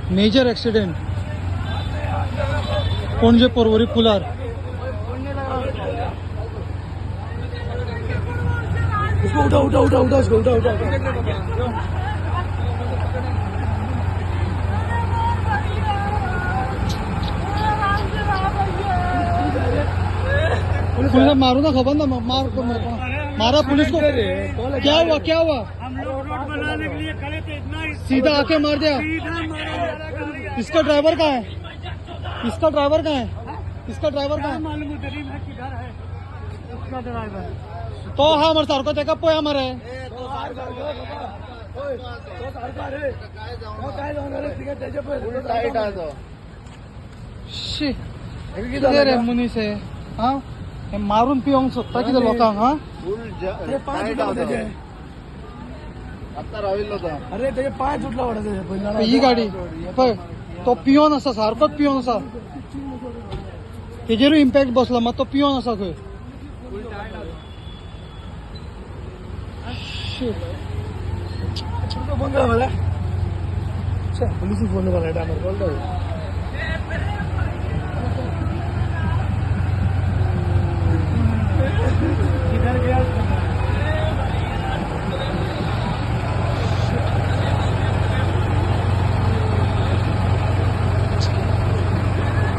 Major accident Panaji Porvorim पुलार. उसको उठा उठा उठा उठा, उसको उठा उठा उठा. पुलिस मारू ना, खबर ना मार मारा पुलिस को. क्या हुआ क्या हुआ? हम लोग रोड बनाने के लिए खड़े थे, इतना ही सीधा आके मार दिया. सीधा मारा गाड़ी. इसका ड्राइवर कहाँ है? इसका ड्राइवर कहाँ है? इसका ड्राइवर कहाँ है? मालूम गरीब है किधर है उसका ड्राइवर. तो हा मरे सारको तेका पळय मरे. टायट आहे तो. शी, कितें रे मनीस हे? हा, हे मारून पिवंक सोदता कितें लोकांक? हा. ते पांय सुटला त्याचे. आता राविल्लो तो. अरे, त्याचे पाय सुटला वाटत. ही गाडी पळय, तो पियोन आसा, सारकोच पियोन आसा. तेजेरूय इम्पॅक्ट बसला मात तो पियोन आसा खंय. शी. फोन करा मला. पोलिस फोन करा टायमार बोलतो. किधर गया?